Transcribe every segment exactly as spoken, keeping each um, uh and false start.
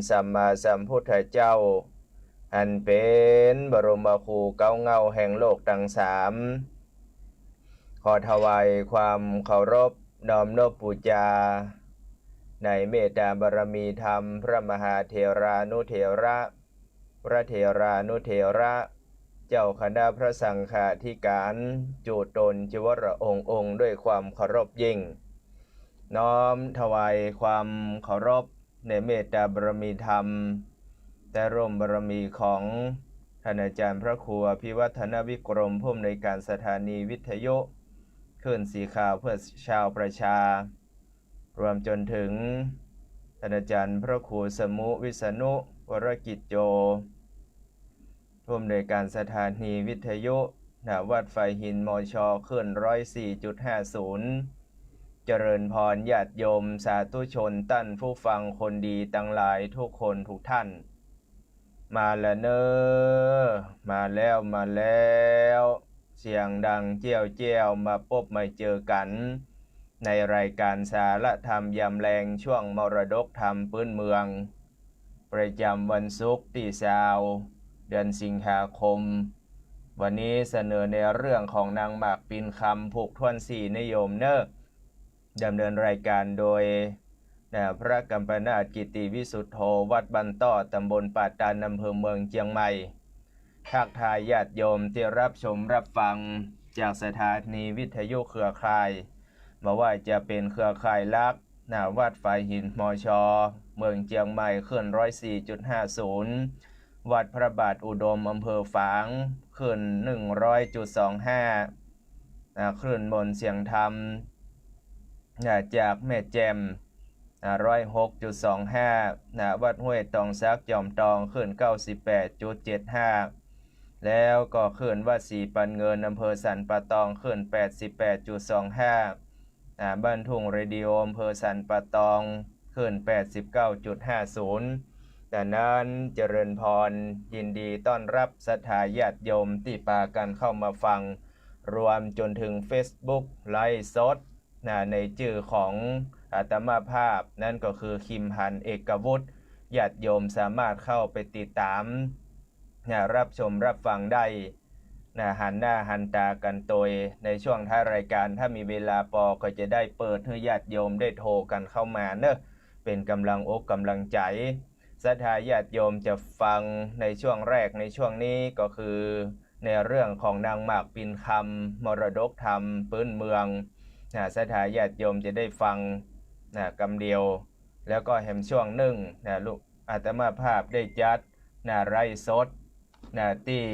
สัมมาสัมพุทธเจ้า อันเป๋นบรมครูเก๊าเหง้าแห่งโลกตังสาม ขอถวายความเคารพน้อมนบปู๋จา ในเมตตาบารมีธรรมพระมหาเถรานุเถระ พระเถรานุเถระ เจ้าคณะพระสังฆาธิการ จุตนจิวรองค์องค์ ด้วยความเคารพยิ่ง น้อมถวายความเคารพในเมตตาบารมีธรรม และร่มบารมีของท่านอาจารย์พระครูอภิวัฒนวิกรม ผู้อำนวยการสถานีวิทยุคลื่นสีขาวเพื่อชาวประชา รวมจนถึงท่านอาจารย์พระครูสมุวิษณุวรกิจโจ ผู้อำนวยการสถานีวิทยุ ณ วัดฝายหิน มช คลื่นร้อยสี่จุดห้าศูนย์ เจริญพรญาติโยมสาธุชนต้านผู้ฟังคนดีตังหลายทุกคนทุกท่าน มาละเน่อ มาแล้ว มาแล้ว เสียงดังเจี้ยวเจี้ยว มาปบมาเจอกั๋น ในรายการสาระธรรมยามแลง ช่วงมรดกธรรมปื๊นเมือง ประจ๋ำวันศุกร์ตี้ซาว เดือนสิงหาคม วันนี้เสนอในเรื่องของนางหมากปินคำ ผูกถ้วนสี่ นะโยมเน่อ ดำเนินรายการโดย นะ พระกัมปนาท กิตติวิสุทโธ วัดบ้านต้อ ตำบลป่าตาด อำเภอเมืองเจียงใหม่ ทักทายญาติโยมตี้รับชมรับฟังจากสถานีวิทยุเครือข่าย บ่ว่าจะเป๋นเครือข่ายหลัก นะ วัดฝายหิน มช เมืองเจียงใหม่ คลื่นร้อยสี่จุดห้าศูนย์ วัดพระบาทอุดม อำเภอฝาง คลื่นหนึ่งร้อยจุดสองห้า นะ คลื่นมนต์เสียงธรรม นะ จากแม่แจ่ม นะ ร้อยหกจุดสองห้า นะ วัดห้วยตองสัก จอมตอง คลื่นเก้าสิบแปดจุดเจ็ดห้า แล้วก็คลื่นวัดศรีปันเงิน อำเภอสันป่าตอง คลื่นแปดสิบแปดจุดสองห้า นะ บ้านทุ่งเรดิโอ อำเภอสันป่าตอง คลื่นแปดสิบเก้าจุดห้าศูนย์ ดังนั้นเจริญพร ยินดีต้อนรับศรัทธาญาติโยมตี้ปากั๋นเข้ามาฟัง รวมจนถึงเฟซบุ๊กไลฟ์สด นะ ในจื้อของอาตมาภาพ นั้นก็คือคิมหัน เอกวุฒิ ญาติโยมสามารถเข้าไปติดต๋าม นะ รับชมรับฟังได้ นะ หันหน้าหันต๋ากั๋นตวย ในช่วงท้ายรายการ ถ้ามีเวลาปอก็จะได้เปิดหื้อญาติโยมได้โทรกั๋นเข้ามาเน่อ เป๋นก๋ำลังอกก๋ำลังใจ๋ ศรัทธาญาติโยมจะฟังในช่วงแรกในช่วงนี้ก็คือ ในเรื่องของนางหมากปินคำ มรดกธรรมปื๊นเมือง นะ ศรัทธาญาติโยมจะได้ฟัง นะ กำเดียว แล้วก็แหมช่วงนึ่ง นะ ลูก อาตมาภาพได้จัด นะ ไลฟ์สด นะ ตี้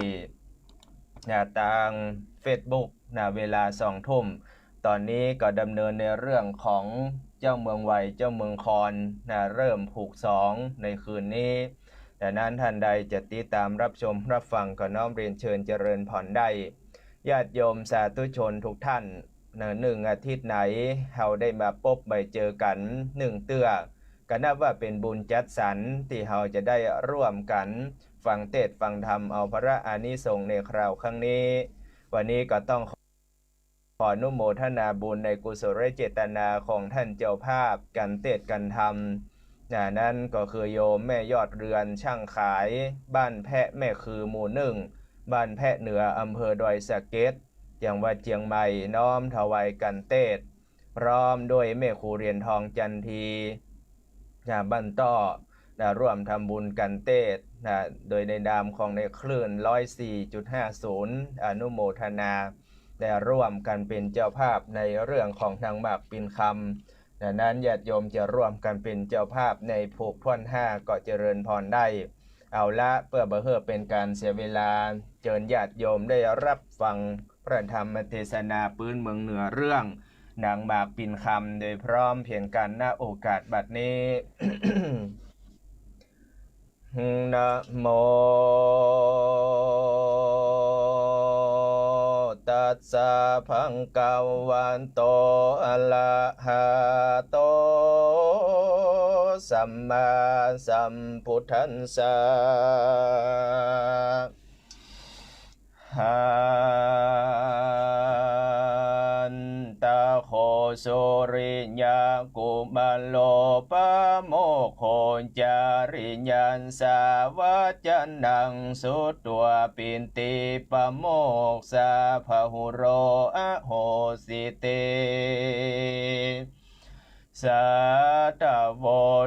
นะ ตางเฟซบุ๊ก นะ เวลาสองทุ่ม ต๋อนนี้ก็ดำเนินในเรื่องของเจ้าเมืองไหว เจ้าเมืองคอน นะ เริ่มผูกสองในคืนนี้ ดังนั้นต้านใดจะติดต๋ามรับชมรับฟังก็น้อมเรียนเชิญเจริญพรได้ ญาติโยมสาธุชนทุกท่าน นะ นึ่งอาทิตย์ไหนเฮาได้มาปบมาเจอกั๋นนึ่งเตื้อ ก็นับว่าเป๋นบุญจัดสรรค์ตี้เฮาจะได้ร่วมกั๋นฟังเตสน์ฟังธรรมเอาพระอานิสงส์ในคราวครั้งนี้ วันนี้ก็ต้องขออนุโมทนาบุญในกุศลเจตนาของต้านเจ้าภาพก๋านเตสน์ก๋านธรรม นะ นั้นก็คือโยมแม่ยอดเรือน ช่างขาย บ้านแพะแม่คือ หมู่นึ่ง บ้านแพะเหนือ อำเภอดอยสะเก็ด จังหวัดเจียงใหม่ น้อมถวายก๋านเตสน์ พร้อมด้วยแม่ครูเหรียญทอง จันที นะ บ้านต้อ นะ ร่วมทำบุญก๋านเตสน์ นะ โดยในนามของในคลื่นร้อยสี่จุดห้าศูนย์ อนุโมทนา ได้ร่วมกั๋นเป๋นเจ้าภาพในเรื่องของนางหมากปินคำ ดังนั้นญาติโยมจะร่วมกั๋นเป๋นเจ้าภาพในผูกถ้วนห้าก็เจริญพรได้ เอาละ เปื้อบ่หื้อเป๋นก๋านเสียเวลา เจิญญาติโยมได้รับฟังพระธรรมเตสนาปื๊นเมืองเหนือเรื่องนางหมากปินคำ โดยพร้อมเพรียงกั๋น ณ โอกาสบัดนี้ นะโม ตัสสะ ภะคะวะโต อะระหะโต สัมมาสัมพุทธัสสะ หันตะโข สุริยะกุมารโล ปะโมคโข จริยัสสา วัจจะนัง สุตวา ปิติปะโมกขสา พะหุโร อโหสิติ สาธโว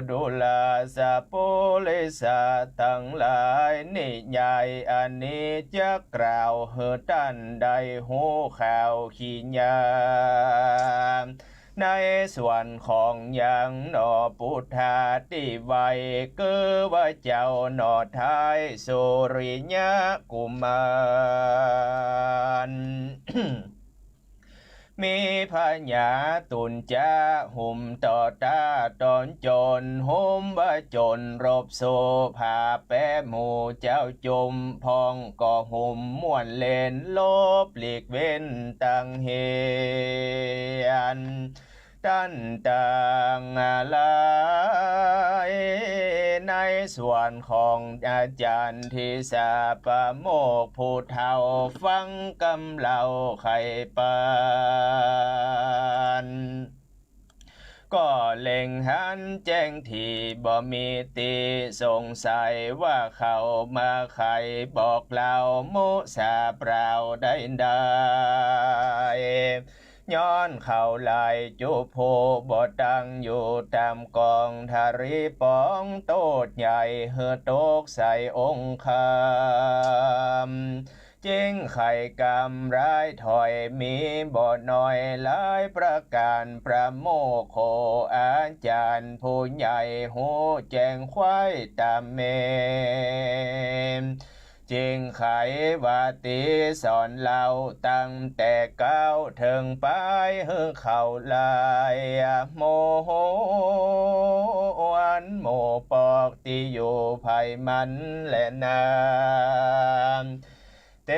ดูราสะ ปุริสะตังหลาย นิยายอันนี้จักกล่าวหื้อต้านได้ฮู้ข่าวขีญา ในส่วนของยังหนอ ปุทธา ตี้ไหว้ คือว่าเจ้าหนอไท้สุริยะกุมาร มีพญาตุนจะหุ้มต่อต้านต๋อนโจ๋ร หุ้มว่าโจ๋รรบสู้ ผ่าแป๊หมู่เจ้าจุม พ่องก็หุ้มม่วนเล่น หลบหลีกเว้นตังเหียน ต้านตังหลาย ในส่วนของอาจ๋ารย์ทิสาปะโมกข์ ผู้เฒ่าฟังกำเล่าใค่ปาน ก็เล็งหันแจ้งตี้บ่มีตี้สงสัย ว่าเขามาใค่บอกเล่ามุสาเปล่าได้ใด ย้อนเขาหลายจุผู้บ่ตั้งอยู่ต๋ามกอง ทะลีป๋องโต้ษใหญ่หื้อตกใส่องคาม จึงใค่กำร้ายถอยมีบ่น้อยหลายประก๋าน ปะโมกข์โข อาจ๋ารย์ผู้ใหญ่ฮู้แจ้งไขว้ต๋ามแม่น จึงใค่ว่าติสอนเล่าตั้งแต่ก้าวเถิงปาย หื้อเขาหลายหมู่หวนหมู่ปอกตี้อยู่ไผมันแลนา เต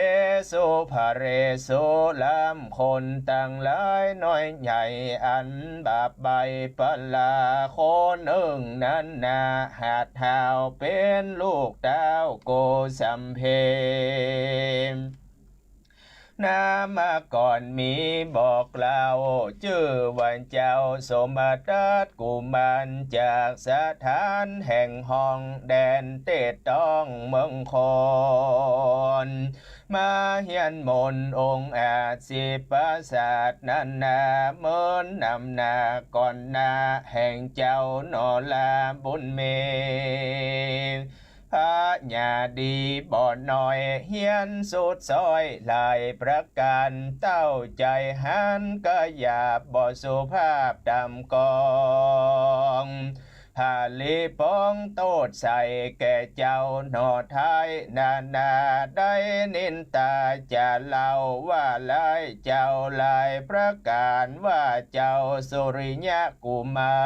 สุ พะเรสุ ล้ำคนตังหลายน้อยใหญ่ อันบาปใบ้ปะลา คนนึ่งนั้นนา หาดฮาวเป๋นลูกต้าวโกสัมเพ นามก่อนมีบอกเล่า จื้อว่าเจ้าสมทัตกุมาร จากสถานแห่งฮ้องแดนเตดต้องเมืองคอน มาเฮียนมนต์องค์อาจสิบประสาทนั้นนา เหมือนนำหน้าก่อนหน้าแห่งเจ้าหนอลาบุญมี พญาดีบ่น้อย เฮียนสุดซ้อยหลายประก๋าน เต้าใจ๋หันกะหยาบบ่สุภาพต๋ามกอง ทะลีป๋องโต้ษใส่แก่เจ้าหนอไท้นานา ได้นินตาจะเล่าว่าร้ายเจ้าหลายประก๋าน ว่าเจ้าสุริยะกุมา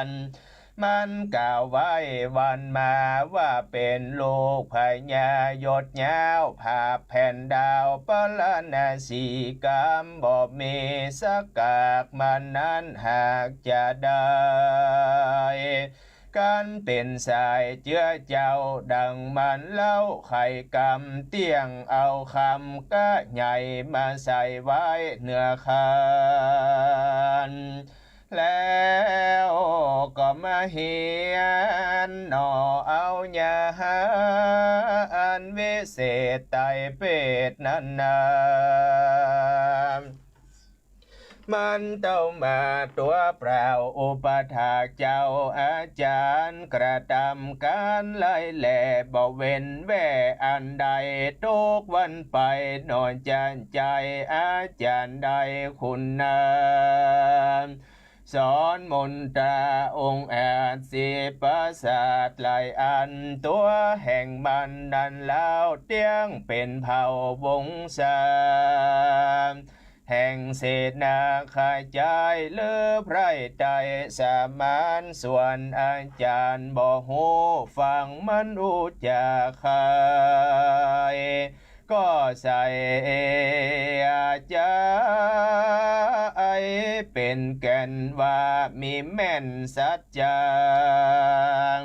ร มันกล่าวไว้วันมาว่าเป๋นลูกพญายศยาว ผาบแผ่นดาวปาราณสี กำบ่มีสักกาก มันนั้นหากจะได้ กันเป๋นสายเจื้อเจ้า ดังมันเล่าใค่กำเตี้ยง เอาคำกะใหญ่มาใส่ไว้เหนือคาน แล้วก็มาเฮียนหน่อเอายาอันวิเศษไตรเพทย์นั้นนา มันเต้ามาตั๋วเปล่า อุปถากเจ้าอาจ๋ารย์ กระตำก๋านไล่แหล่ บ่เว้นแว่อันใด ตุ๊กวันไปหน่อจานใจ๋ อาจ๋ารย์ได้คุณนา สอนมนตราองค์อาจสิบประสาทหลายอัน ตั๋วแห่งมันนั้นลาวเตี้ยงเป๋นเผ่าวงศา แห่งเสนาขจาย ลือไพร่ไตร่สมาน ส่วนอาจ๋ารย์บ่ฮู้ฟังมันฮู้จักใคร ก็ใส่อาจ๋ารย์เป๋นแก่นว่ามีแม่นสัจจัง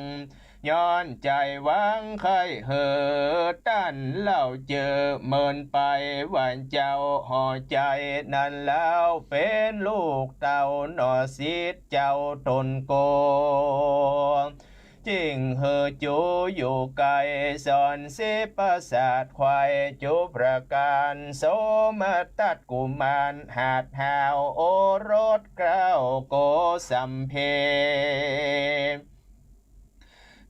ย้อนใจ๋หวังใค่หื้อต้านเล่าจื้อ เหมินไปว่าเจ้าห่อใจ๋นั้นแล้ว เป๋นลูกเต้าหน่อศิษย์เจ้าต๋นโก จึ่งหื้อจู๋อยู่ใก้ สอนสิบประสาทไขว่ จุประก๋าน โสมตัสกุมาร หัตถ์หาวโอรสเกล้าโกสัมเพ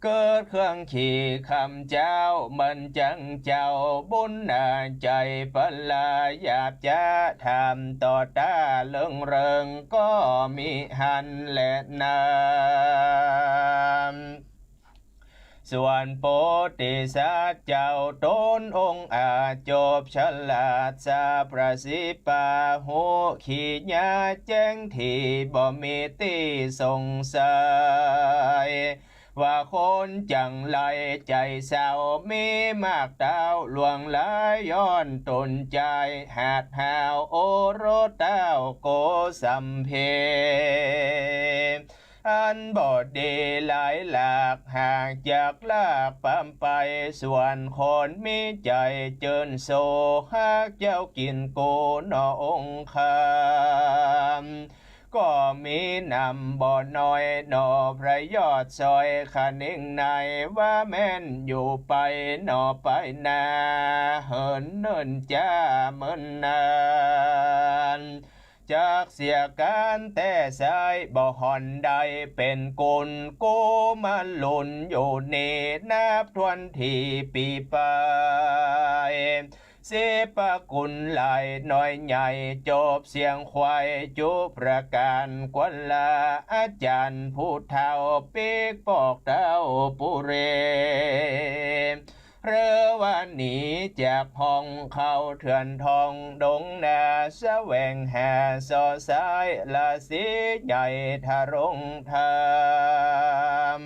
เกิดเครื่องขี่คำเจ้า มันจั้งเจ้าบุญนา ใจ๋ปลาหยาบจ๊า ถามต่อต้าเริงเริง ก็มิหันแลนา ส่วนโปธิสัตว์เจ้าต๋นองค์อาจ จบฉลาดสาพระสิบปาหุ ขีญาแจ้งถี่บ่มีตี้สงสัย ว่าคนจั้งไรใจ๋เศร้า มีมากเต้าล่วงหลาย ย้อนต๋นใจ๋ หัตถ์หาวโอรสเต้าโกสัมเพ อันบ่ดีหลายหลาก หากจักลากปำไป ส่วนคนมีใจ๋เจิญโส ฮักเจ้ากิ๋นกูหน่อองค์คำ ก็มีนำบ่น้อยหน่อ พระยอดสอยขะเน็งใน ว่าแม่นอยู่ไปหน่อไปนา เหินเนิ่นจ๊าเหมินนาน จักเสียก๋านแต๊ไซร้ บ่ห่อนได้เป๋นกุล กุมารลุนอยู่นี่ นับถ้วนถี่ปี๋ไป สิบประกุลหลายน้อยใหญ่ จบเสียงไขว่จุประก๋าน กวนละอาจ๋ารย์ผู้เฒ่า ปิ๊กปอกเต้าปุเร เรอว่าหนีจากห้องเข้าเถื่อนทองดงนา แสวงหาส่อสายราศีใหญ่ทรงธรรม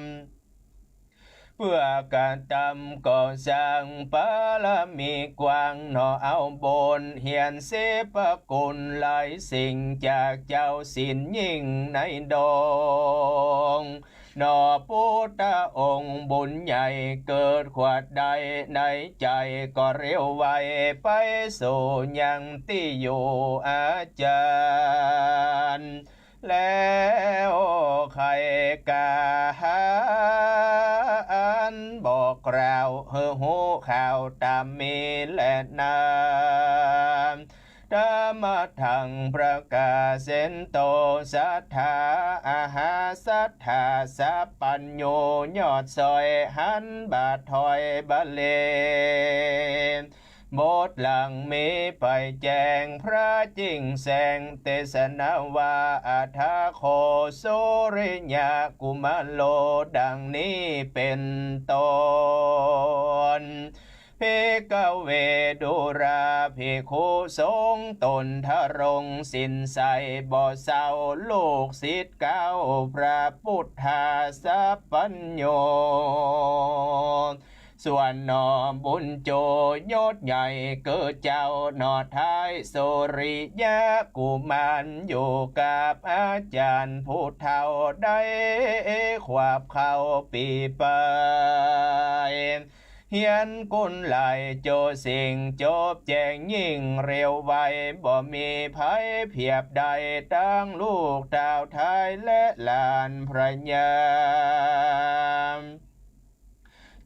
เปื้อกระตำก่อสร้างปารมีกว้างหน่อ เอาบุญเฮียนสิบประกุลหลายสิ่ง จากเจ้าศีลยิ่งในดง หน่อปุทธองค์บุญใหญ่เกิดขวัดได้ในใจ๋ ก็เร็วไวไปสู่ยังตี้อยู่อาจ๋ารย์ แล้วใค่กาหาอันบอกกล่าวหื้อฮู้ข่าวต๋ามมีแลนา ธรรมะทังประกาศเสนโต สัตถาอาหาสัตถาสัพพัญญู ยอดสอยหันบาทถอยบะเล บทหลังมีไปแจ้งพระจิ่งแสง เตสนาว่าอัฏฐโค สุริยะกุมารโล ดังนี้เป๋นต้น ภิกขเว ดูราภิกขุสงฆ์ต๋นทรงศีลใสบ่เศร้า ลูกศิษย์เก้าพระปุทธาสัพพัญญู ส่วนหน่อบุญโจยศใหญ่เกื้อเจ้าหน่อท้าย สุริยะกุมารอยู่กับอาจ๋ารย์ผู้เฒ่าได้ขวบเข้าปี๋ไป เฮียนกุลหลายโจสิ่ง จบแจ้งยิ่งเร็วไว บ่มีภัยเผียบใด ตังลูกเต้าท้ายและหลานพระญา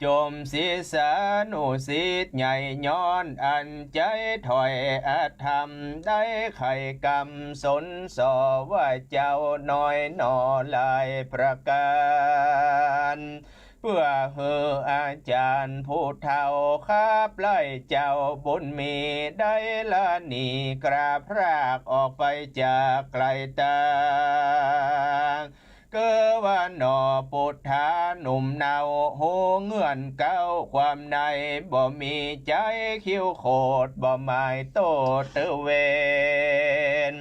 จมศิษยานุศิษย์ใหญ่ย้อน อันใจ๋ถ้อยอธรรมได้ไขกำสนส่อ ว่าเจ้าน้อยหน่อหลายประก๋าน เปื้อหื้ออาจ๋ารย์ผู้เฒ่าขับไล่เจ้าบุญมี ได้ละหนีกราบพรากออกไปจากไกลต๋า เกื้อว่าหน่อปุทธาหนุ่มเนา ฮู้เงื่อนเก๊าความใน บ่มีใจ๋คิ้วโขด บ่หมายโต้เตอะเวน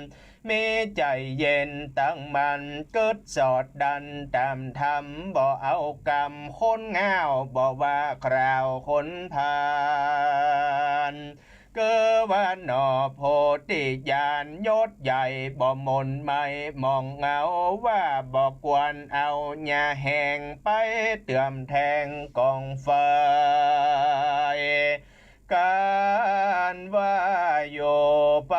มีใจ๋เย็นตั้งมั่น กึ๊ดสอดดั้นต๋ามธรรม บ่เอากำคนง่าว บ่ว่าคราวคนผ่าน คือว่าหนอ โพธิญาณยศใหญ่บ่หม่นไหม หม่องเหงาว่าบ่ควรเอา อย่าแห่งไปเตื้อมแทงกองไฟ การว่าอยู่ไป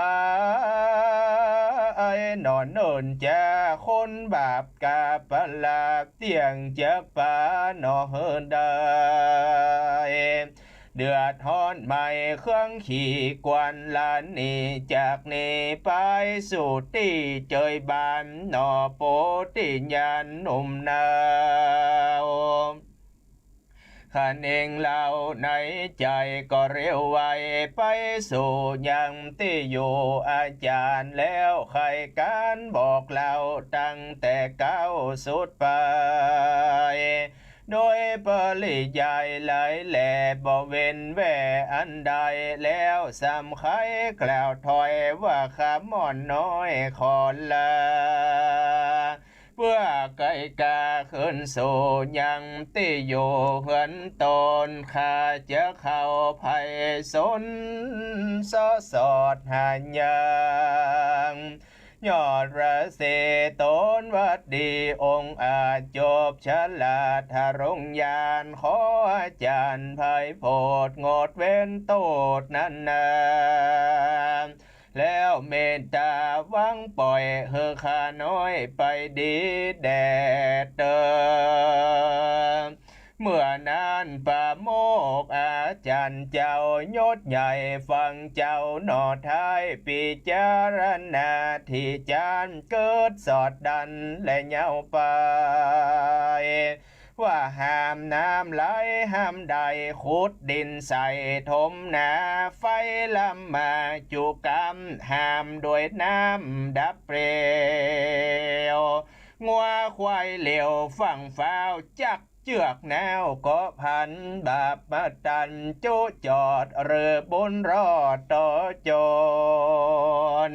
หนอ เนิ่นจะคนบาปกาปลาเตี้ยงจักปาหนอ หื้อได้ เดือดฮ้อนไหมเครื่องขี่กวน ละหนีจากนี้ไปสู่ตี้เจยบ้านหนอ โพธิญาณหนุ่มนาว ขะเน่งเล่าในใจ๋ก็เร็วไว ไปสู่ยังตี้อยู่อาจารย์ แล้วใค่การบอกเล่าตั้งแต่เก๊าสุดไป โดยปริยายหลายแหล่ บ่เว้นแว่อันใด แล้วซ้ำใค่กล่าวถ้อยว่า ข้าม่อนน้อยขอลา เปื้อไก๋กาคืนสู่ยังตี้อยู่เฮือนตน ข้าจะเข้าไปสนเซาะสอดหายัง ยอดราศีตนหวัดดีองค์อาจจบฉลาดทรงญาณ ขออาจารย์ไพโพธิ์งดเว้นโต้ษนั้นนา แล้วเมตตาหวังป่อยหื้อข้าน้อยไปดีแด่เตอ เมื่อนั้นปาโมกข์อาจารย์เจ้ายศใหญ่ ฟังเจ้าหน่อไท้ ปิจารณาที่จานเกิดสอดดันและเยาว์ไป ว่าห้ามน้ำไหลห้ามใด ขุดดินใส่ถมนา ไฟลามมาจุกำ ห้ามด้วยน้ำดับเปลว งัวควายเหลวฟั่งฟ้าว จักเจือกหนาวก็พัน บาปมาตันจุจอด หรือบุญรอดต่อจน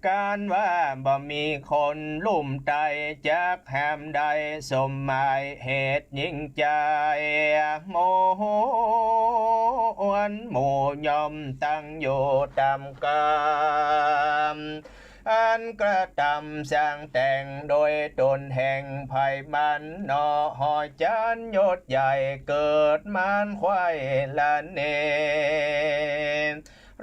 การว่าบ่มีคนลุ่มไต้ จักห้ามได้สมหมายเหตุยิ่งใจ หมู่หวนหมู่ย่อมตั้งอยู่ต๋ามกรรม อันกระตำสร้างแต่งโดยต๋นแห่งไพมันหนอ หอจานยศใหญ่เกิดมารควายละเน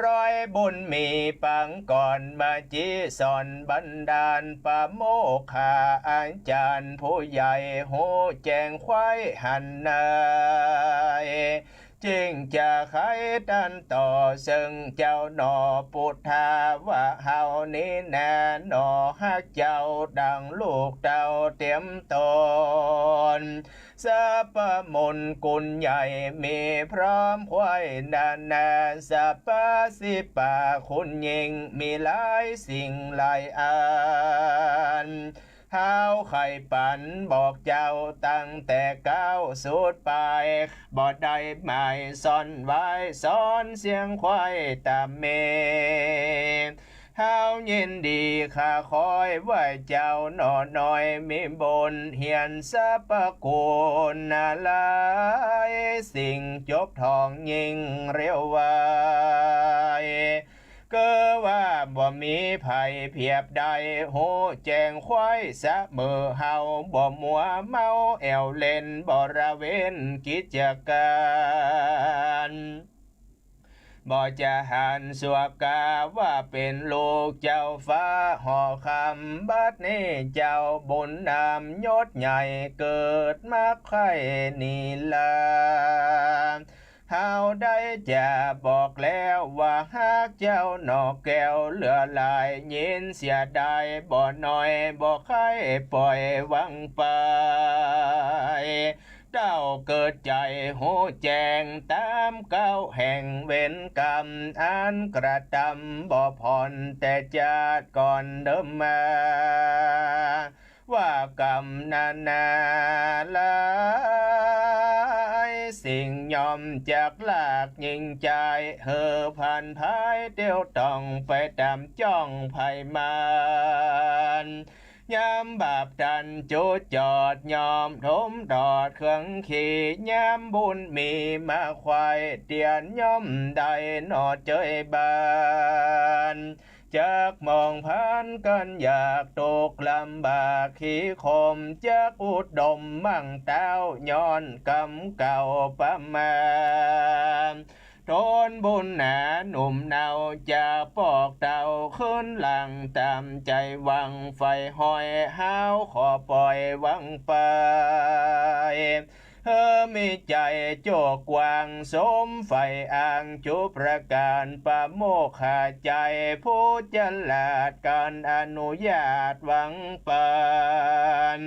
ร้อยบุญมีปางก่อนมาจี้สอนบันดาลปาโมกขาอาจารย์ผู้ใหญ่ ฮู้แจ้งควายหันใน จึงจะไขตันต่อเซิ่งเจ้าหนอ ปุทธาว่าเฮานี้นาหนอ ฮักเจ้าดังลูกเต้าเตียมตน สรรพมนต์คุณใหญ่มีพร้อมควายนานา สรรพสิปาคุณยิ่งมีหลายสิ่งหลายอัน เฮาใค่ปันบอกเจ้าตั้งแต่เก๊าสุดไป บ่ได้หมายซ่อนไว้สอนเสียงควายต๋ามเม เฮายินดีข้าคอยไหว้เจ้าหนอน้อย มีบุญเฮียนสรรพคุณหลายสิ่ง จบถ้องยิ่งเร็วไว คือว่าบ่มีใผเผียบได้ ฮู้แจ้งควายเสมอเฮา บ่มัวเมาแอ่วเล่น บ่ละเว้นกิจก๋าน บ่จะหันสัวกาว่าเป๋นลูกเจ้าฟ้าหอคำ บัดนี้เจ้าบุญนำยศใหญ่เกิดมาใค่นี้ลา เฮาได้จะบอกแล้วว่าฮักเจ้าหนอแก้วเหลือหลาย ยินเสียดายบ่น้อย บ่ใค่ป่อยวางไป เต้าเกิดใจ๋ฮู้แจ้งต๋ามเก๊าแห่งเวรกรรม อันกระตำบ่ผ่อนแต่จาติก่อนเดิมมา ว่ากรรมนานาหลายสิ่งย่อมจักลากยิ่งจาย หื้อผันพายเตียวต้องไปต๋ามจ้องไพมัน ยามบาปตันจุดจอด ย่อมถมตอดเครื่องขี่ ยามบุญมีมาไขว่เตียน ย่อมได้หน่อเจยบาน จักมองผ่านกั๋นอยาก ตกลำบากขีขม จักอุดมมั่งเต้า ย้อนกรรมเก่าประมาท ทนบุญหนาหนุ่มเนา จะปอกเต้าคืนหลัง ต๋ามใจ๋หวังใฝ่หอย ฮาวขอป่อยหวังไป หื้อมีใจ๋โจกกว้าง สมใฝ่อ้างจุประก๋าน ประโมกขาใจ๋ผู้ฉลาด ก๋านอนุญาตหวังปาน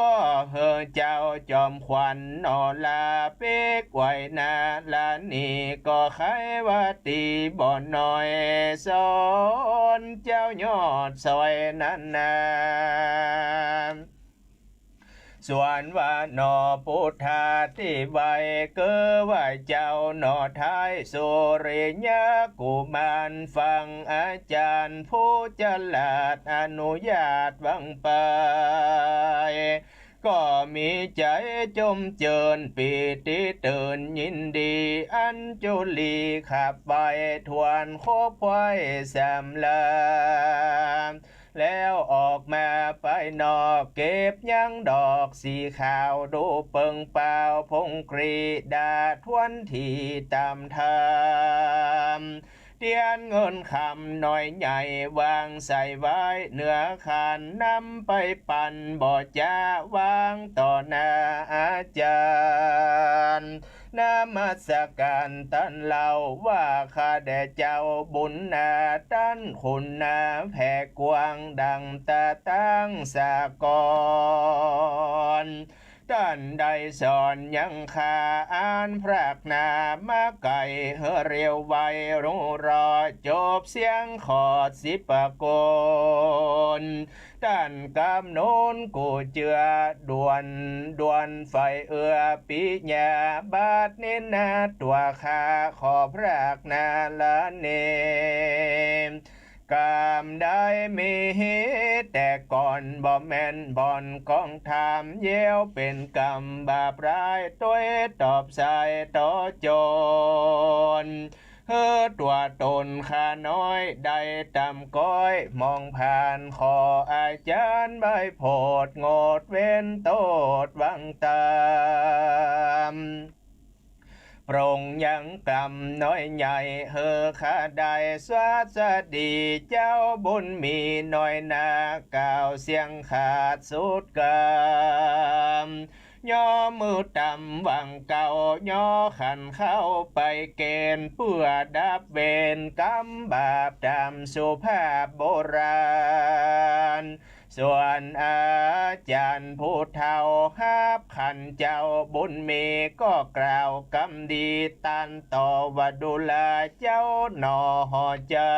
ก็หื้อเจ้าจอมขวัญหน่อลา ปิ๊กไหวนาลานี ก็ใค่ว่าดีบ่หน่อย สอนเจ้ายอดสอยนั้นนา ส่วนว่าหน่อปุทธาธิไวย คือว่าเจ้าหน่อท้ายสุริยกุมาร ฟังอาจ๋ารย์ผู้ฉลาดอนุญาตหวังไป ก็มีใจ๋จมเจิญ ปีติตื่นยินดี อัญจุลีขับไว ถ้วนคบไขว้สำราญ แล้วออกมาไปนอก เก็บยังดอกสีขาว ดูเปิงเปล่าผงกรีดา ถ้วนถี่ต๋ามธรรม เตียนเงินคำน้อยใหญ่ วางใส่ไว้เหนือขัน นำไปปันบ่จ๊ะ วางต่อหน้าอาจ๋ารย์ นมัสก๋านต้านเล่า ว่าข้าแด่เจ้าบุญนา ต้านคุณนาแผ่กว้าง ดั่งตาตั้งสากล ต้านได้สอนยังข้า อันพรากหน้ามาไก๋ หื้อเร็วไวฮู้รอ จบเสี้ยงขอดสิบประโกณ ต้านกำหนุนกู้เจื้อ ด่วนด่วนใฝ่เอื้อปิญญา บัดนี้นาตั๋วข้าขอพรากนาลเน กำได้มีแต่ก่อน บ่แม่นบ่อนของธรรม เยียวเป๋นกรรมบาปร้าย ตวยตอบสายต่อจน หื้อตั๋วต๋นข้าน้อยได้ต่ำก๊อย มองผ่านขออาจ๋ารย์ใบ้โผด งดเว้นโต้ษหวังตาม ปรงยังกรรมน้อยใหญ่ หื้อข้าได้สวัสดี เจ้าบุญมีน้อยนา กล่าวเสียงขาดสุดกำ ย่อมือต่ำหวังเก่า ย่อขันเข้าไปเก๋ณฑ์ เปื้อดับเวรกรรมบาปต๋ามสุภาพโบราณ ส่วนอาจ๋ารย์ผู้เฒ่าฮับขันเจ้าบุญมี ก็กล่าวกำดีต้านต่อว่า ดูราเจ้าหน่อหอใจ๋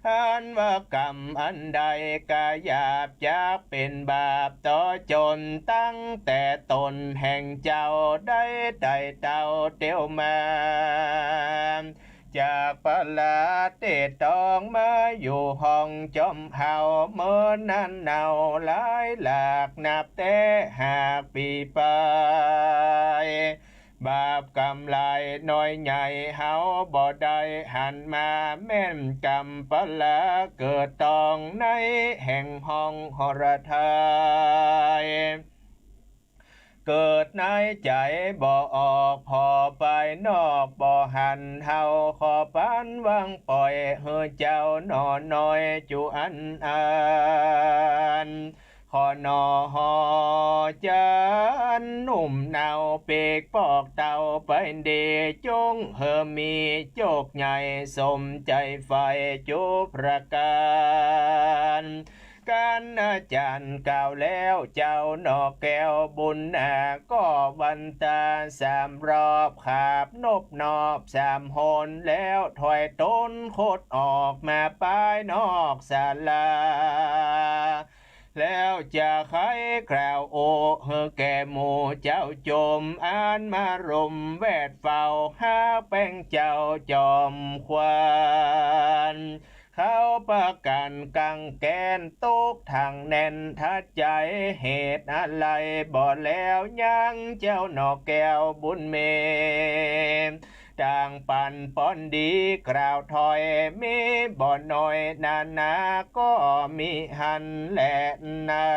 อันว่ากรรมอันใดกาหยาบ จักเป๋นบาปต่อจน ตั้งแต่ต๋นแห่งเจ้าได้ไต่เต้าเตียวมา จากปะลาเตตองมาอยู่ห้องจอมเฮา เมินนานเนาหลายหลาก นับแต่หากปี๋ไป บาปกรรมหลายน้อยใหญ่ เฮาบ่ได้หันมา แม่นกรรมปะลาเกิดตอง ในแห่งห้องหฤทัย เกิดในใจ๋บ่ออก ผ่อไปนอกบ่หัน เฮาขอปันวางป่อย หื้อเจ้าหน่อน้อยจุอันอัน ขอหน่อหอจ๋ารย์หนุ่มเนา ปีกปอกเต้าไปดี จงหื้อมีโจคใหญ่ สมใจ๋ใฝ่จุประก๋าน ก๋านอาจ๋ารย์กล่าวแล้ว เจ้าหน่อแก้วบุญนา ก็วันตาสามรอบ ขาบนบนอบสามหน แล้วถอยต๋นคดออกมาปายนอกศาลา แล้วจะใค่กล่าวโอ หื้อแก่หมู่เจ้าโจม อันมารุมแวดเฝ้า หาแป้งเจ้าจอมขวัญ เขาปากั๋นกั๋งแก๋นตุ๊กข์ทั่งแน่นถ้าใจ๋ เหตุอะไหรบ่แล้วยังเจ้าหน่อแก้วบุญมี ต่างปั๋นปอนดีกล่าวถ้อยมีบ่น้อยนานาก็มิหันแลนา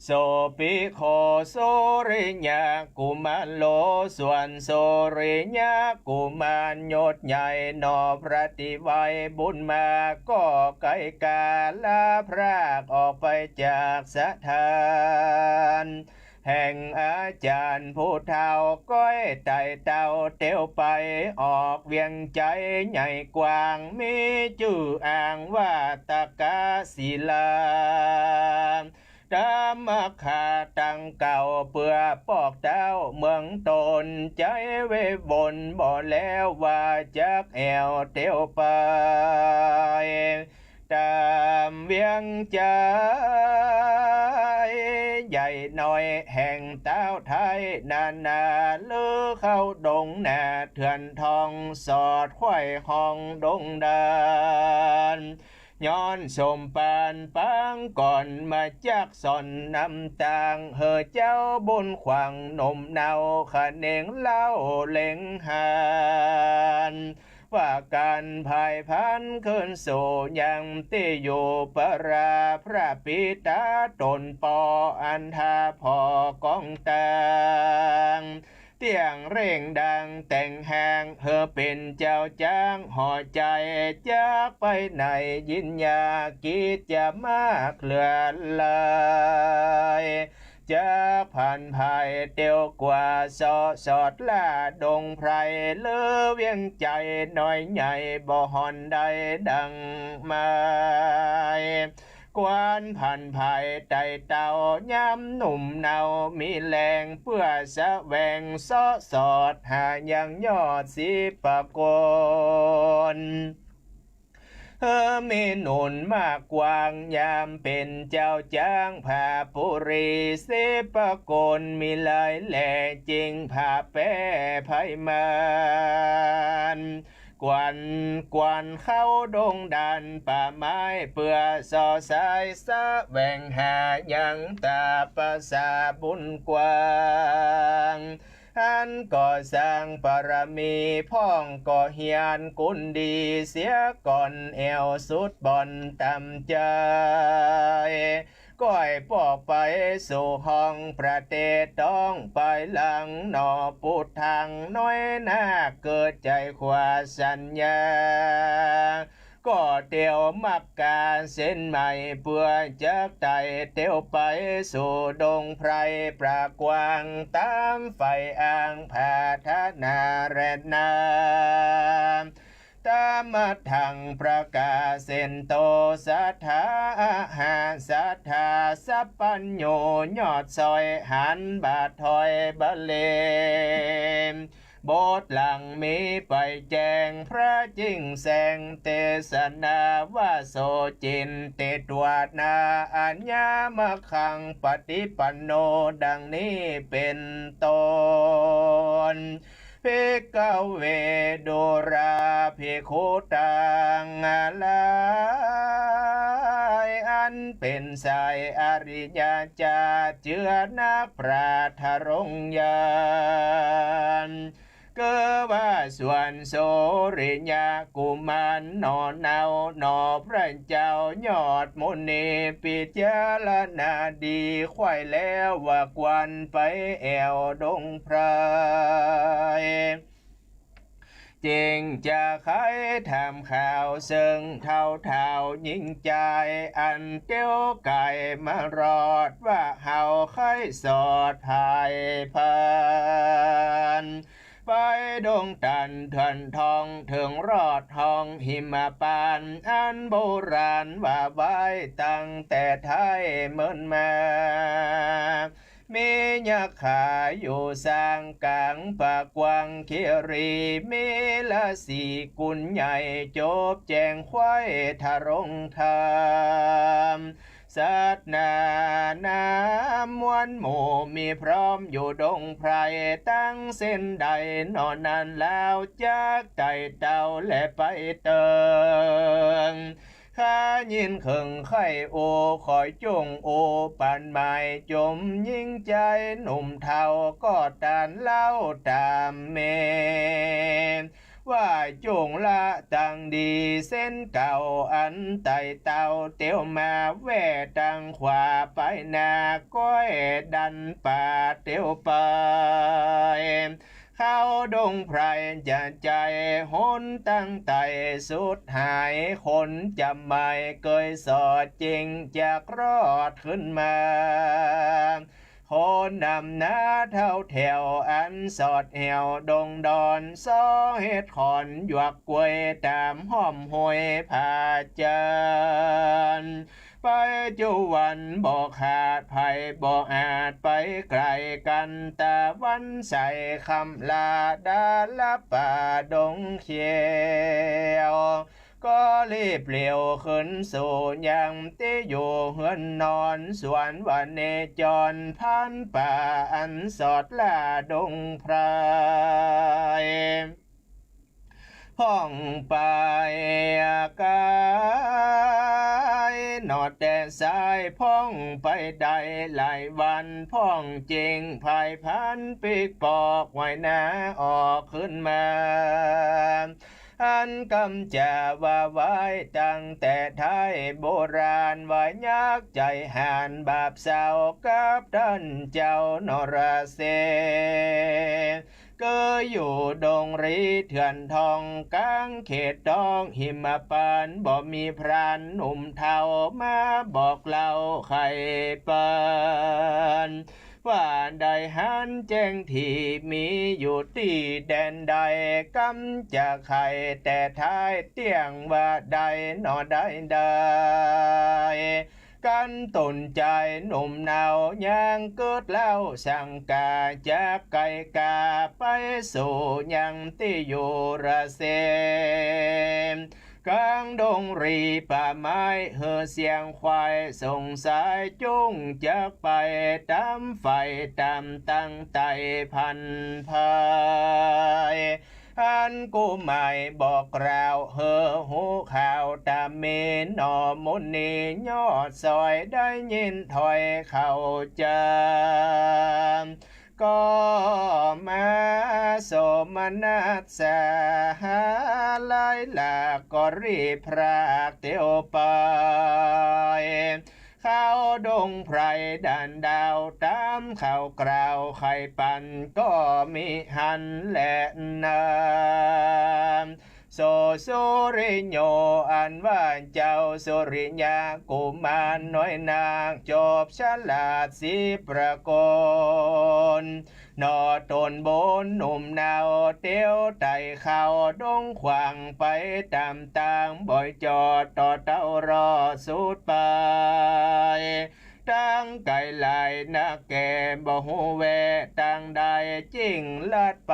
โสปิโขสุริยะกุมารโล ส่วนสุริยะกุมารยศใหญ่หน่อพระตี้ไหว้บุญมา ก็ไกลกาลาพรากออกไปจากสถาน แห่งอาจ๋ารย์ผู้เฒ่า ก้อยไต่เต้าเตียวไป ออกเวียงไจ๋ใหญ่กว้าง มีจื้ออ้างว่าตะกะศิลา ต๋ามมาคาตังเก่า เปื้อปอกเต้าเมืองตน ใจ๊เวบนบ่แล้วว่าจักแอ่วเตียวไป ต๋ามเวียงไจ๋ใหญ่น้อยแห่งต้าวไทยนานา ลือเข้าดงนาเถื่อนทอง สอดไขว่ห้องดงดาน ย้อนสมปานปางก่อนมาจักสอนนำตาง หื้อเจ้าบุญขวังหนุ่มเนา ขะเนงเล่าเล็งหาน ว่าก๋านผายพานคืนสู่ยังตี้อยู่ปรา พระปิตาต๋นปออันทาผ่อกองตาง เตี้ยงเร่งดังแต่งแหง หื้อเป๋นเจ้าจ๊างห่อใจ๋ จักไปไหนยินยา กิจจะมากเหลือหลาย จักผ่านผายเตียวกว่า เซาะสอดล่าดงไพร ลือเวียงไจ๋น้อยใหญ่ บ่ห่อนได้ดังหมาย ควานผ่านผายไต่เต้า ยามหนุ่มเนามีแรง เปื้อแสวงเซาะสอดหายังยอดศิปกร เออ มีหนุนมากกว้าง ยามเป๋นเจ้าจ๊างผาปุรี ศิปกรมีหลายแหล่ จึงผาแป้ไพมาน กวันกวันเข้าดงดานป่าไม้ เปื้อส่อสายแสวงหายังต๋าประสาบุญกว้าง อันก่อสร้างปารมีพ่องก่อเฮียนกุนดี เสียก่อนแอ่วสุดบ่อนต่ำใจ๋ ก้อยปอกไปสู่ห้องประเทศ ต้องไปหลังหน่อปุดทางน้อยนาค เกิดใจ๋ขวาสัญญา ก็เตียวมักก๋าเส้นใหม่ เปื้อจักไต่เตียวไปสู่ดงไพรป่ากว้าง ต๋ามใฝ่อ้างผาถนาแลนา ต๋ามมัทธังประกาเสนโต สัตถาอะหะสัตถาสัพพัญญู ยอดซอยหันบาทถอยบะเล บทหลังมีไปแจ้ง พระจิ่งแสงเตสนาว่า โสจินติตวานา อัญญามัคคังปฏิปันโน ดังนี้เป๋นต้น ภิกขเว ดูราภิกขุตังหลาย อันเป๋นสายอริยะจา เจือนักปราชญ์ทรงญาณ คือว่าส่วนสุริยะกุมารหน่อเนาหน่อพระเจ้ายอดมุนี ปิจารณาดีใค่แล้วว่าควรไปแอ่วดงไพร จึงจะใค่ถามข่าวเซิ่งเฒ่าเฒ่าญิงจาย อันเตียวไก๋มารอดว่าเฮาใค่สอดผายพาน ไปดงตันเถื่อนทองเถิงรอดห้องหิมพานต์ อันโบราณว่าไว้ตั้งแต่ไท้เมินมา มียักขาอยู่สร้างก๋างป่ากว้างเคียรี มีฤๅษีกุนใหญ่จบแจ้งไขว้ทรงธรรม สัตว์นานา มวลหมู่มีพร้อมอยู่ดงไพร ตังสิ้นใดหนอนั้นลาว จักไต่เต้าและไปเติง ข้ายินเคิงใค่อู้ ขอจุ่งอู้ปันหมาย จุมญิงจายหนุ่มเฒ่า ก็ตานเล่าต๋ามแม่ ว่าจุ่งละตังดีเส้นเก่า อันไต่เต้าเตียวมา แว่ตังขวาไปหน้า ก้อยดันป่าเตียวไป เข้าดงไพรจะใจ้ หนตังไต่สุดหาย คนจำไม่เกยสอด จึงจักรอดขึ้นมา คนนำหน้าเฒ่าแถว อันสอดแหวดงดอน ซ้อเฮ็ดขอนหยวกกล้วย ต๋ามห้อมห้วยผาจันทน์ ปัจจุบันบ่ขาด ไผบ่อาจไปไก๋กั๋น ตะวันใสค่ำลา ดาลับป่าดงเขียว ก็รีบเร็วขึ้นสู่ยังตี้อยู่เฮือนนอน สวนวเนจร พันป่าอันสอดล่าดงไพร พ่องไปก๋าย หนอแต่สายพ่องไปได้หลายวัน พ่องจึงพายพันปีกปอก ไหว้หน้าออกขึ้นมา อันกำจ๋าว่าไว้ตังแต่ท้ายโบราณ ว่ายักษ์ใจ๋หาญบาปเศร้า กับต้านเจ้านรเสน เกยอยู่ดงรีเถื่อนทอง ก๋างเขตต้องหิมพานต์ บ่มีพรานหนุ่มเฒ่า มาบอกเล่าไขเปิ้น ว่าได้หันแจ้งตี้มีอยู่ตี้แดนใด กำจะไขแต่ท้ายเตี้ยงว่าได้หนอได้ได้ กันต๋นจายหนุ่มเนา ยังเกิดเล่าสังก๋า จักไก๋ก๋าไปสู่ยังตี้อยู่ระเสน ก๋างดงรีป่าไม้ หื้อเสียงควายส่งสายจุ้ง จักไปต๋ามไฝ่ต๋ามตังไต่พันภาย อันกู้หมายบอกกล่าว หื้อฮู้ข่าวต๋ามมีหนอมุนี ยอดสอยได้ยินถ้อยเข้าจา ก็มาโสมนัสสา หาหลายหลาก ก็รีบพรากเตียวไป เข้าดงไพรด่านดาว ต๋ามข่าวกล่าวไขปัน ก็มิหันแลนา โสสุริโย อันว่าเจ้าสุริยะกุมารน้อยนาค จบฉลาดสิบประโกณ หนอต๋นบุญหนุ่มเนา เตียวไต่เข้าดงขวาง ไปต๋ามตางบ่อยจอด ต่อเต้ารอดสุดไป ตังไก๋หลายนักแก่ บ่ฮู้แวะตางใด จึงลัดไป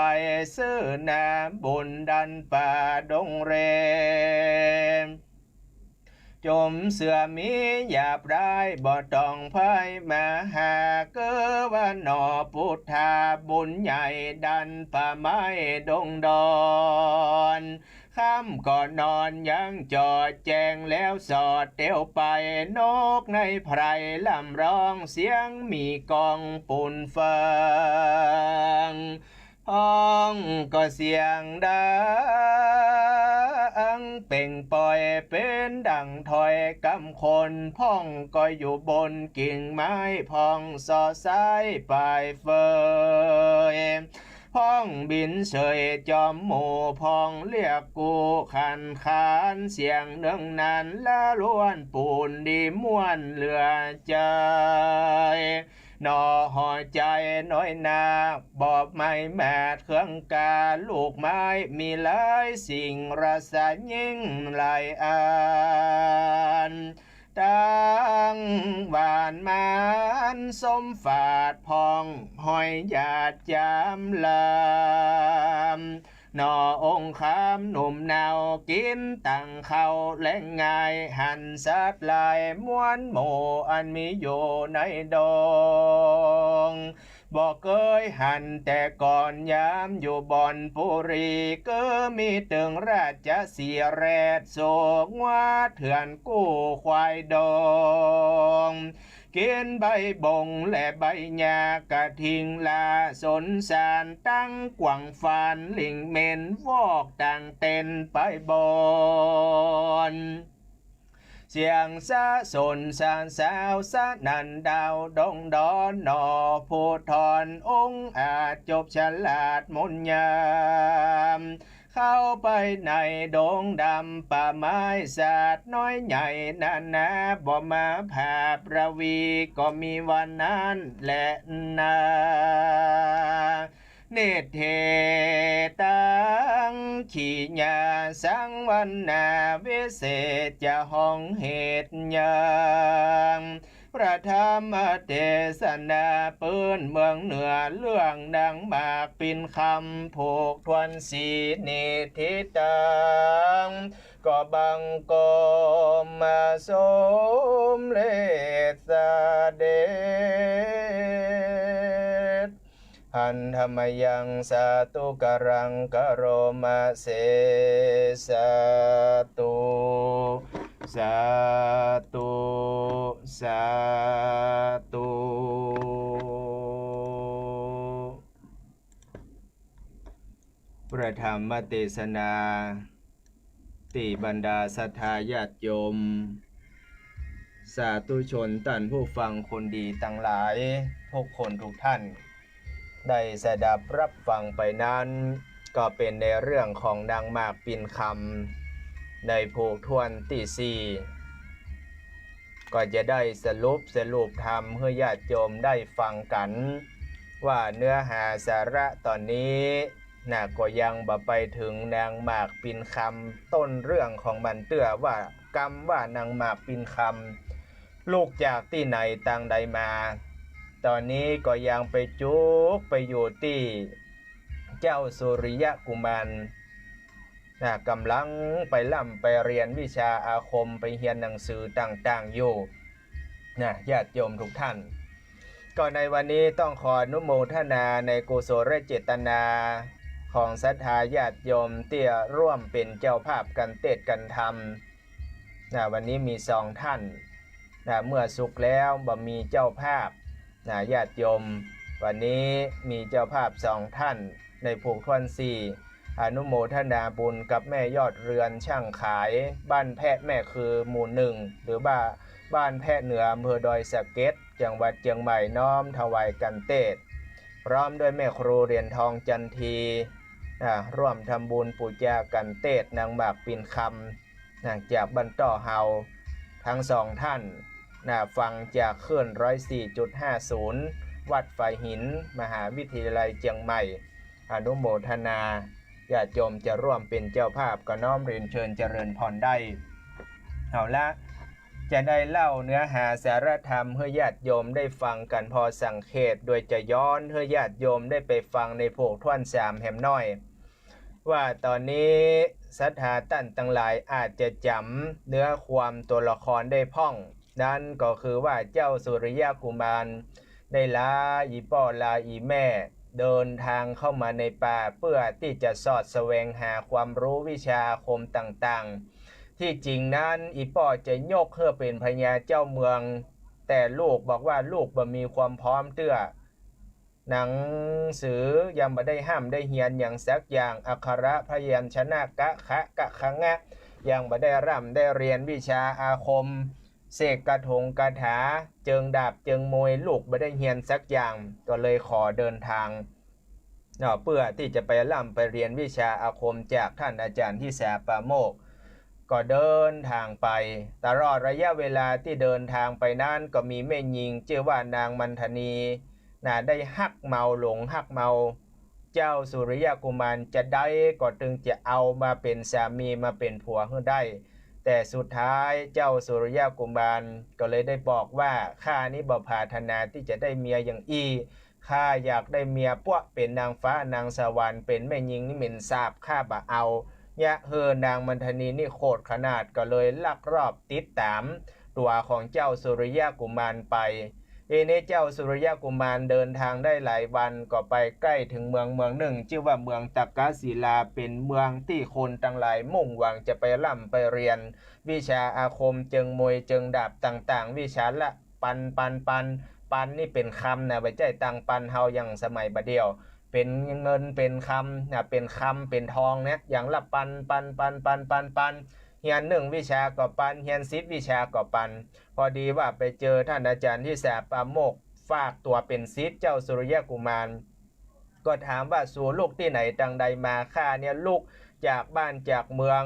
ซื่อหน้า บุญดันป่าดงเรน จุมเสื่อมีหยาบร้าย บ่ต้องไพ่มาหา เกอว่าหนอปุทธา บุญใหญ่ดันป่าไม้ดงดอน ค่ำก็นอนยังจอด แจ้งแล้วสอดเตียวไป นกในไพรล่ำร้อง เสียงมีก้องปูนฟัง พ่องก็เสียงดังเป่งป่อย เป๋นดั่งถ้อยกำคน พ่องก็อยู่บนกิ่งไม้ พ่องส่อสายปลายเฟย พ่องบินเสยจอมหมู่ พ่องเรียกกู้ขันขาน เสียงเนิ่งนานละล้วนปูน ดีม่วนเหลือใจ๋ หนอหอใจ๋น้อยนาค บอบไม้แมดเครื่องกา ลูกไม้มีหลายสิ่ง รสยิ่งหลายอัน ตังหวานมันส้มฝาด พ่องหอยหยาดจามลำ หน่อองคามหนุ่มเนา กิ๋นตังข้าวแลงง่าย หันสัตว์หลายมวลหมู่ อันมีอยู่ในดง บ่เกยหันแต่ก่อน ยามอยู่บ่อนปุรี ก็มีตึงราชสีห์แรด โสงว่าเถื่อนกู้ควายดง กิ๋นใบบงและใบหญ้ากระทิงลา สนสารตั้งกวางฟาน ลิงเหม็นวอกต่างเต็นไปบ่อน เสียงสะสนสารสาวสนั่นดาวดงดอน หน่อผู้ทอนองอาจจบฉลาดมนยาม เข้าไปในดงดำป่าไม้สัตว์น้อยใหญ่นานา บ่มาผาบระวี ก็มีวันนั้นแลนา นิฏฐิตัง ขีญาสังวรรณา วิเศษจะห้องเหตุยัง พระธรรมเตสนาปื้นเมืองเหนือ เรื่องนางหมากปิ่นคำ ผูกถ้วนสีนิฏฐิตัง ก็บังคมมาสมเร็จเสด็จ หันธมยังสาธุการังกะโรมะเส สาธุ สาธุ สาธุ พระธรรมเตสนา ตี้บรรดาศรัทธาญาติโยม สาธุชนต้านผู้ฟังคนดีตังหลาย ทุกคนทุกท่าน ได้สดับรับฟังไปนั้น ก็เป๋นในเรื่องของนางหมากปิ่นคำ ในผูกถ้วนตี้สี่ ก็จะได้สรุป สรุปธรรมหื้อญาติโยมได้ฟังกั๋น ว่าเนื้อหาสาระต๋อนนี้ น่ะ ก็ยังบ่ไปเถิงนางหมากปิ่นคำ ต้นเรื่องของมันเตื้อ ว่ากำว่านางหมากปิ่นคำ ลุกจากตี้ไหนตางใดมา ต๋อนนี้ก็ยังไปจุกไปอยู่ตี้เจ้าสุริยกุมาร น่ะ ก่ำลังไปร่ำไปเฮียนวิชาอาคม ไปเฮียนหนังสือต่างๆ อยู่ น่ะ ญาติโยมทุกท่าน ก็ในวันนี้ต้องขออนุโมทนาในกุศลเจตนาของศรัทธาญาติโยมตี้ร่วมเป๋นเจ้าภาพกั๋นเตสน์กั๋นธรรม น่ะ วันนี้มีสองท่าน น่ะ เมื่อสุกแล้วบ่มีเจ้าภาพ น่ะ ญาติโยม วันนี้มีเจ้าภาพสองท่าน ในผูกถ้วนสี่ อนุโมทนาบุญกับแม่ยอดเรือนช่างขาย บ้านแพะแม่คือ หมู่หนึ่ง หรือว่าบ้านแพะเหนือ อำเภอดอยสะเก็ด จังหวัดเจียงใหม่ น้อมถวายกั๋นเตสน์ พร้อมด้วยแม่ครูเหรียญทองจันที อ่า ร่วมทำบุญปู๋จากั๋นเตสน์นางหมากปิ่นคำ น่ะ จากบ้านต้อเฮา ทั้งสองท่าน น่ะ ฟังจากคลื่นร้อยสี่จุดห้าศูนย์ วัดฝายหิน มหาวิทยาลัยเจียงใหม่ อนุโมทนา ญาติโยมจะร่วมเป๋นเจ้าภาพ ก็น้อมเรียนเชิญเจริญพรได้ เอาละ จะได้เล่าเนื้อหาสาระธรรมหื้อญาติโยมได้ฟังกั๋นพอสังเขป โดยจะย้อนหื้อญาติโยมได้ไปฟังในผูกถ้วนสามแหมหน้อย ว่าต๋อนนี้ศรัทธาต้านตังหลายอาจจะจ๋ำเนื้อความตัวละครได้พ่อง นั้นก็คือว่าเจ้าสุริยกุมารได้ลาอี่ป้อลาอี่แม่ เดินทางเข้ามาในป่าเปื้อตี้จะสอดแสวงหาความรู้วิชาอาคมต่างๆ ตี้จริงนั้นอี่ป้อจะยกหื้อเป๋นพญาเจ้าเมือง แต่ลูกบอกว่าลูกบ่มีความพร้อมเตื้อ หนังสือยังบ่ได้ฮ่ำได้เฮียนหยังสักอย่าง อักขระพยัญชนะกะขะกะขะงะ ยังบ่ได้ร่ำได้เฮียนวิชาอาคม เสกกะถงกะถา เจิงดาบเจิงมวย ลูกบ่ได้เฮียนสักอย่าง ก็เลยขอเดินทาง เนาะ เปื้อตี้จะไปร่ำไปเฮียนวิชาอาคมจากต้านอาจ๋ารย์ทิสาปาโมกข์ ก็เดินทางไป ตลอดระยะเวลาตี้เดินทางไปนั้น ก็มีแม่ญิงจื้อว่านางมันทนี น่ะ ได้ฮักเมา หลงฮักเมา เจ้าสุริยกุมาร จะใดก็ตึงจะเอามาเป๋นสามี มาเป๋นผัวหื้อได้ แต่สุดท้ายเจ้าสุริยกุมารก็เลยได้บอกว่า ข้านี้บ่ปรารถนาตี้จะได้เมียอย่างอี้ ข้าอยากได้เมียปั๊วเป๋นนางฟ้านางสวรรค์ เป๋นแม่ญิงนี่เหม็นสาบ ข้าบ่เอา เยียะหื้อนางมันทานีนี่โขดขนาด ก็เลยลักลอบติดต๋ามตั๋วของเจ้าสุริยะกุมารไป ทีนี้เจ้าสุริยะกุมารเดินทางได้หลายวัน ก็ไปใก้เถิงเมืองเมืองนึ่ง จื้อว่าเมืองตักกศิลา เป๋นเมืองตี้คนตังหลายมุ่งหวังจะไปร่ำไปเฮียน วิชาอาคม เจิงมวย เจิงดาบต่างๆ วิชาละปัน ปัน ปัน ปันนี่เป๋นกำนะ บ่ใจ้ตังปันเฮาอย่างสมัยบ่าเดี่ยว เป๋นเงินเป๋นกำนะ เป๋นกำเป๋นทองเนี่ย อย่างละปัน ปัน ปัน ปัน ปัน ปัน เฮียนนึ่งวิชาก็ปัน เฮียนสิบวิชาก็ปัน พอดีว่าไปเจอต้านอาจ๋ารย์ทิสาปาโมกข์ ฝากตั๋วเป๋นศิษย์เจ้าสุริยะกุมาร ก็ถามว่า สูลุกตี้ไหนตังใดมา ข้าเนี่ยลุกจากบ้านจากเมือง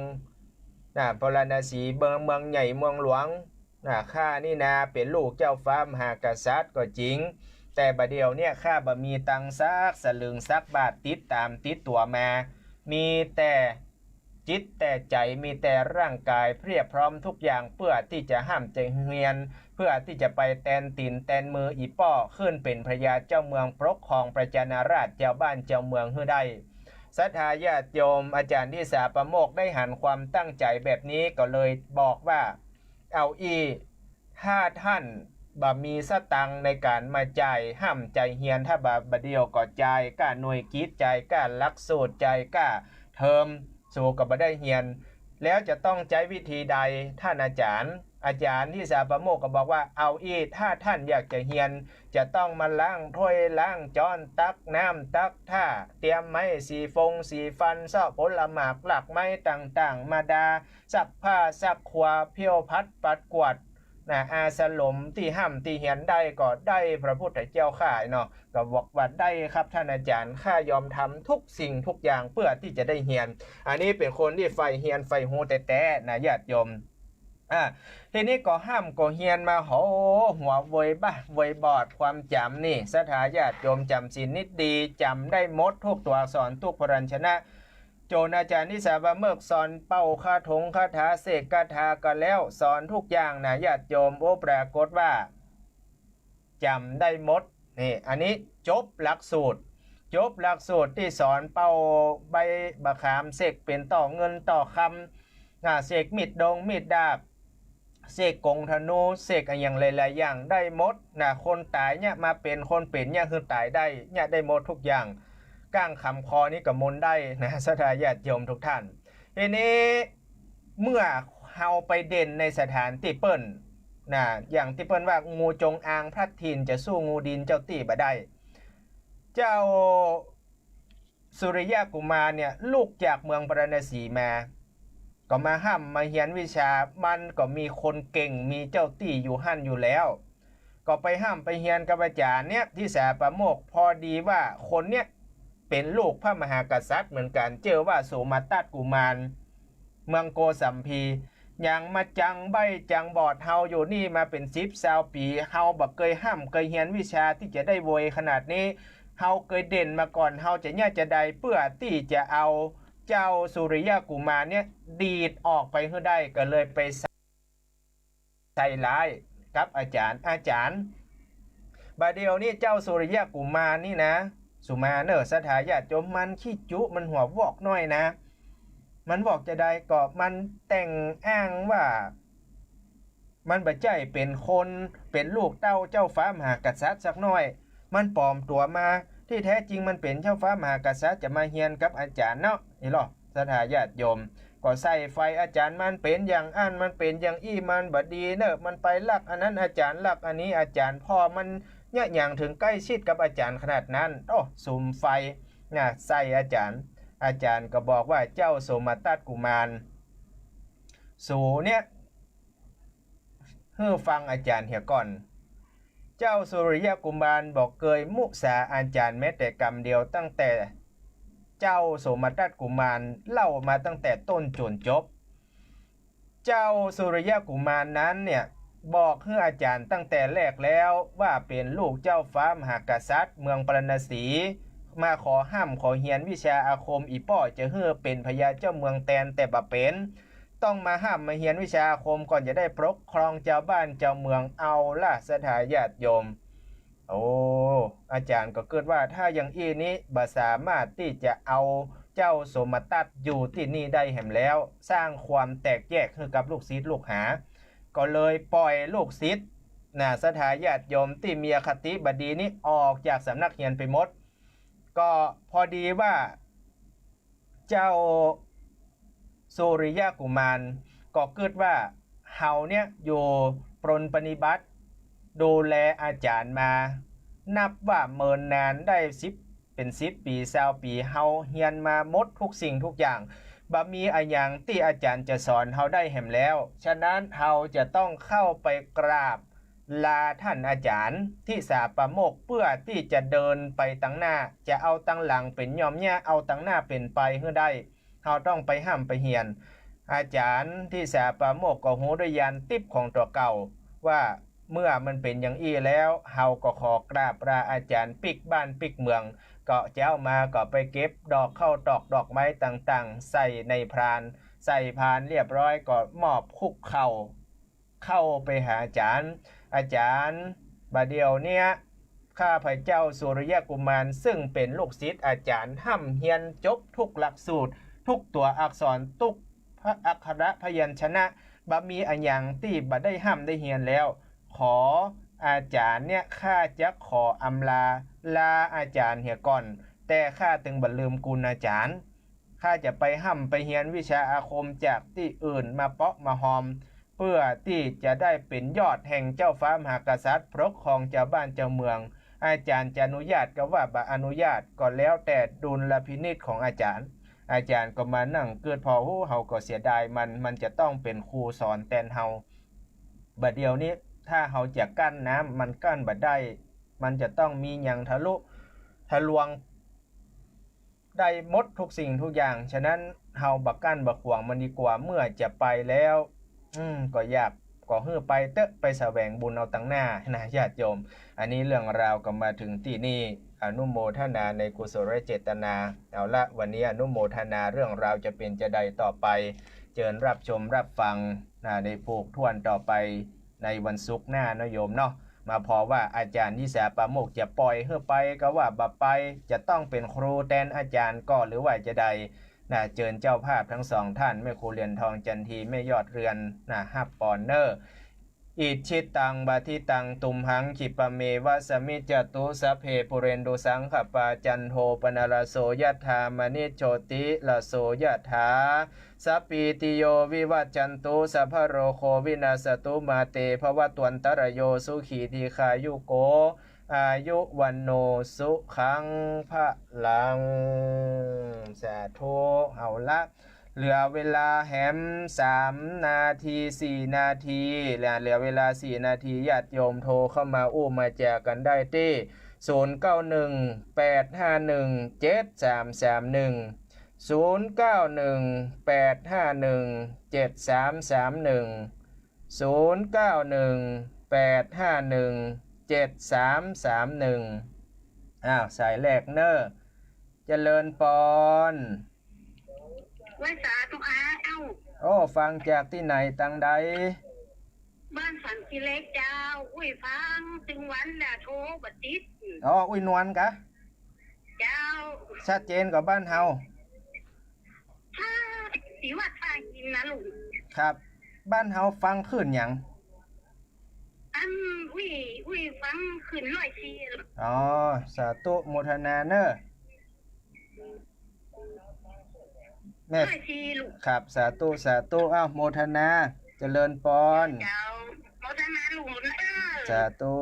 นะ พาราณสี เมือง เมืองใหญ่เมืองหลวงนะ ข้านี่นาเป๋นลูกเจ้าฟ้ามหากษัตริย์ก็จริง แต่บ่าเดี่ยวเนี่ยข้าบ่มีตังสักสลึงสักบาทติดต๋ามติดตั๋วมา มีแต่จิตแต่ใจ๋ มีแต่ร่างก๋ายเพียบพร้อมทุกอย่าง เปื้อตี้จะฮ่ำจะเฮียน เปื้อตี้จะไปแตนตี๋นแตนมืออี่ป้อ ขึ้นเป๋นพญาเจ้าเมืองปกครองประชาราษฎร์เจ้าบ้านเจ้าเมืองหื้อได้ ศรัทธาญาติโยม อาจ๋ารย์ทิสาปาโมกข์ได้หันความตั้งใจ๋แบบนี้ก็เลยบอกว่า เอาอี้ ถ้าต้านบ่มีสตางค์ในก๋านมาจ่ายฮ่ำจ่ายเฮียน ถ้าบ่า บ่าเดี่ยวก็จ่ายก้าหน่วยกิต จ่ายก้าหลักสูตร จ่ายก้าเทอม สูก็บ่ได้เฮียน แล้วจะต้องใจ๊วิธีใดต้านอาจ๋ารย์ อาจ๋ารย์ทิสาปาโมกข์ก็บอกว่า เอาอี้ ถ้าต้านอยากจะเฮียน จะต้องมาล้างถ้วยล้างจ๊อน ตักน้ำตักถ้า เตรียมไม้สีฟงสีฟัน เซาะผลหมากรากไม้ต่างๆ มาดา ซักผ้าซักครัว เผี้ยวผัดปัดกวาดนะ อาสลมตี้ฮ่ำตี้เฮียนได้ก็ได้ พระพุทธเจ้าข้าเนาะ ก็บอกว่า ได้ครับต้านอาจ๋ารย์ ข้ายอมทำทุกสิ่งทุกอย่างเปื้อตี้จะได้เฮียน อันนี้เป๋นคนตี้ใฝ่เฮียนใฝ่ฮู้แต๊ๆ นะญาติโยม อ่า ทีนี้ก็ฮ่ำก็เฮียนมา โห หัวเวยบ้าเวยบอด ความจ๋ำนี่ ศรัทธาญาติโยมจ๋ำศีลนิดดี จ๋ำได้หมดทุกตั๋วอักษร ทุกพยัญชนะ จ๋นอาจ๋ารย์ทิสาปาโมกข์สอนเป่าคาถงคาถา เสกคาถาก็แล้ว สอนทุกอย่างนะญาติโยม โอ้ ปรากฏว่า จ๋ำได้หมด นี่ อันนี้จบหลักสูตร จบหลักสูตรตี้สอนเป่าใบบ่าขาม เสกเป๋นต่อเงินต่อคำ อ่า เสกมีดดงมีดดาบ เสกก๋งธนู เสกอะหยังหลายๆ อย่างได้หมดนะ คนต๋ายเนี่ยมาเป๋น คนเป๋นเนี่ยหื้อต๋ายได้ เนี่ยได้หมดทุกอย่าง ก้างขำคอนี่ก็มนต์ได้นะ ศรัทธาญาติโยมทุกท่าน ทีนี้เมื่อเฮาไปเด่นในสถานตี้เปิ้นนะ อย่างตี้เปิ้นว่า งูจงอางพลัดถิ่น จะสู้งูดินเจ้าตี้บ่ได้ เจ้าสุริยะกุมารเนี่ยลุกจากเมืองพาราณสีมา ก็มาฮ่ำมาเฮียนวิชา มันก็มีคนเก่ง มีเจ้าตี้อยู่หั้นอยู่แล้ว ก็ไปฮ่ำไปเฮียนกับอาจ๋ารย์เนี่ย ทิสาปาโมกข์ พอดีว่าคนเนี่ยเป๋นลูกพระมหากษัตริย์เหมือนกั๋น จื้อว่าโสมทัตกุมาร เมืองโกสัมพี หยังมาจังใบ้จังบอดเฮาอยู่นี่มาเป๋นสิบซาวปี๋ เฮาบ่เกยฮ่ำเกยเฮียนวิชาตี้จะได้เวยขนาดนี้ เฮาเกยเด่นมาก่อน เฮาจะเยียะจาใดเปื้อตี้จะเอาเจ้าสุริยะกุมารเนี่ยดีดออกไปหื้อได้ ก็เลยไป ใส่ร้ายกับอาจ๋ารย์ อาจ๋ารย์ บ่าเดี่ยวนี้เจ้าสุริยะกุมารนี่นะ สูมาเน่อ ศรัทธาญาติโยม มันขี้จุ มันหัววอกน้อยนะ มันวอกจาใด ก็มันแต่งอ้างว่า มันบ่ใจ้เป๋นคน เป๋นลูกเต้าเจ้าฟ้ามหากษัตริย์สักหน้อย มันปลอมตั๋วมา ตี้แต๊จริงมันเป๋นเจ้าฟ้ามหากษัตริย์ จะมาเฮียนกับอาจ๋ารย์เนาะ นี่ลอ ศรัทธาญาติโยม ก็ใส่ไฟอาจ๋ารย์ มันเป๋นอย่างอั้น มันเป๋นอย่างอี้ มันบ่ดีเน่อ มันไปลักอันนั้นอาจ๋ารย์ ลักอันนี้อาจ๋ารย์ พ่อมันเยียะหยังเถิงใก้ชิดกับอาจ๋ารย์ขนาดนั้น โอ้ สุมไฟนะ ใส่อาจ๋ารย์ อาจ๋ารย์ก็บอกว่า เจ้าโสมทัตกุมาร สูเนี่ย หื้อฟังอาจ๋ารย์เหียก่อน เจ้าสุริยะกุมารบ่เกยมุสาอาจ๋ารย์แม้แต่กำเดียว ตั้งแต่เจ้าโสมทัตกุมารเล่ามาตั้งแต่ต้นจ๋นจบ เจ้าสุริยะกุมารนั้นเนี่ย บอกหื้ออาจ๋ารย์ตั้งแต่แรกแล้วว่าเป๋นลูกเจ้าฟ้ามหากษัตริย์เมืองพาราณสี มาขอฮ่ำขอเฮียนวิชาอาคม อี่ป้อจะหื้อเป๋นพญาเจ้าเมืองแตน แต่บ่เป๋น ต้องมาฮ่ำมาเฮียนวิชาอาคมก่อนจะได้ปกครองจาวบ้านจาวเมือง เอาละศรัทธาญาติโยม โอ้ อาจ๋ารย์ก็กึ๊ดว่าถ้าอย่างอี้นี้บ่สามารถตี้จะเอาเจ้าโสมตัสอยู่ตี้นี่ได้แหมแล้ว สร้างความแตกแยกหื้อกับลูกศิษย์ลูกหา ก็เลยป่อยลูกศิษย์นะ ศรัทธาญาติโยมตี้มีอคติบ่ดีนี้ออกจากสำนักเฮียนไปหมด ก็พอดีว่า เจ้าสุริยกุมารก็กึ๊ดว่า เฮาเนี่ยอยู่ปรนปรนนิบัติดูแลอาจ๋ารย์มา นับว่าเมินนานได้สิบ เป๋นสิบปี๋ ซาวปี๋ เฮาเฮียนมาหมดทุกสิ่งทุกอย่าง บ่มีอะหยังตี้อาจ๋ารย์จะสอนเฮาได้แหมแล้ว ฉะนั้นเฮาจะต้องเข้าไปกราบ ลาต้านอาจ๋ารย์ทิสาปาโมกข์ เปื้อตี้จะเดินไปตังหน้า จะเอาตังหลังเป๋นย่อมเยียะ เอาตังหน้าเป๋นไปหื้อได้ เฮาต้องไปฮ่ำไปเฮียน อาจ๋ารย์ทิสาปาโมกข์ก็ฮู้ด้วยญาณติ๊บของตั๋วเก่า ว่าเมื่อมันเป๋นอย่างอี้แล้ว เฮาก็ขอกราบลาอาจ๋ารย์ปิ๊กบ้านปิ๊กเมือง ก็เจ๊ามาก็ไปเก็บดอกข้าวตอกดอกไม้ต่างๆ ใส่ในพาน ใส่พานเรียบร้อยก็มอบคุกเข่า เข้าไปหาอาจ๋ารย์ อาจ๋ารย์ บ่าเดี่ยวเนี้ย ข้าพเจ้าสุริยกุมาร ซึ่งเป๋นลูกศิษย์อาจ๋ารย์ ฮ่ำเฮียนจบทุกหลักสูตร ทุกตั๋วอักษร ทุกพระอักขระพยัญชนะ บ่มีอะหยังตี้บ่ได้ฮ่ำได้เฮียนแล้ว ขออาจ๋ารย์เนี่ย ข้าจะขออำลา ลาอาจ๋ารย์เหียก่อน แต่ข้าตึงบ่ลืมกุณอาจ๋ารย์ ข้าจะไปฮ่ำไปเฮียนวิชาอาคมจากตี้อื่นมาเปาะมาฮอม เปื้อตี้จะได้เป๋นยอดแห่งเจ้าฟ้ามหากษัตริย์ ปกครองจาวบ้านจาวเมือง อาจ๋ารย์จะอนุญาตก็ว่าบ่อนุญาต ก็แล้วแต่ดุลพินิจของอาจ๋ารย์ อาจ๋ารย์ก็มานั่งกึ๊ดผ่อ โอ้ เฮาก็เสียดายมัน มันจะต้องเป๋นครูสอนแตนเฮา บ่าเดี่ยวนี้ถ้าเฮาจะกั้นน้ำ มันกั้นบ่ได้ มันจะต้องมีหยังทะลุทะลวง ได้หมดทุกสิ่งทุกอย่าง ฉะนั้นเฮาบ่กั้นบ่ขวางมันดีกว่า เมื่อจะไปแล้ว อืม ก็อยาก ก็หื้อไปเต๊อะ ไปแสวงบุญเอาตังหน้านะญาติโยม อันนี้เรื่องราวก็มาถึงตี้นี่ อนุโมทนาในกุศลเจตนา เอาละ วันนี้อนุโมทนา เรื่องราวจะเป๋นจาใดต่อไป เจิญรับชมรับฟังนะ ในผูกถ้วนต่อไป ในวันศุกร์หน้าเนาะโยมเนาะ มาผ่อว่าอาจ๋ารย์ทิสาปาโมกข์จะป่อยหื้อไปก็ว่าบ่ไป จะต้องเป๋นครูแตนอาจ๋ารย์ก่อหรือว่าจาใดนะ เจิญเจ้าภาพตึงสองต้าน แม่ครูเหรียญทองจันที แม่ยอดเรือนนะ ฮับปอนเน่อ อิจฉิตัง ปัตถิตัง ตุมหัง ขิปปะเมวะ สมมิจจตุ สัพเพ ปูเรนตุ สังกัปปา จันโท ปนรสโส ยะถา มะณิ โชติรสโส ยะถา สัพพีติโย วิวัชชันตุ สัพพะโรโค วินัสสะตุ มาเต ภะวะตวันตะระโย สุขี ทีฆายุโก อายุ วัณโณ สุขัง พะลัง สาธุ เอาละ เหลือเวลาแหมสามนาที สี่นาที เหลือ เหลือเวลาสี่นาที ญาติโยมโทรเข้ามาอู้มาจากั๋นได้ตี้ ศูนย์เก้าหนึ่ง แปดห้าหนึ่ง เจ็ดสามสามหนึ่ง ศูนย์เก้าหนึ่ง แปดห้าหนึ่ง เจ็ดสามสามหนึ่ง ศูนย์เก้าหนึ่ง แปดห้าหนึ่ง เจ็ดสามสามหนึ่ง อ้าว สายแรกเน่อ เจริญปอน ไหว้สาธุอาเจ้า โอ้ ฟังจากตี้ไหนตังใด บ้านสันขี้เหล็กเจ้า อุ้ยฟังตึงวันแหละโทรบ่ติด อ๋อ อุ้ยนวลกะ เจ้า ชัดเจนกว่าบ้านเฮา ถ้าศรีวัดท่าหินนะลุง ครับ บ้านเฮาฟังคลื่นหยัง อัน อุ้ย อุ้ยฟังคลื่นร้อยสี่ อ๋อ สาธุโมทนาเน่อ แม่ ร้อยสี่ ลุง ครับ สาธุ สาธุ อ้าว โมทนา เจริญปอน เจ้า โมทนาลุงเน่อ สาธุ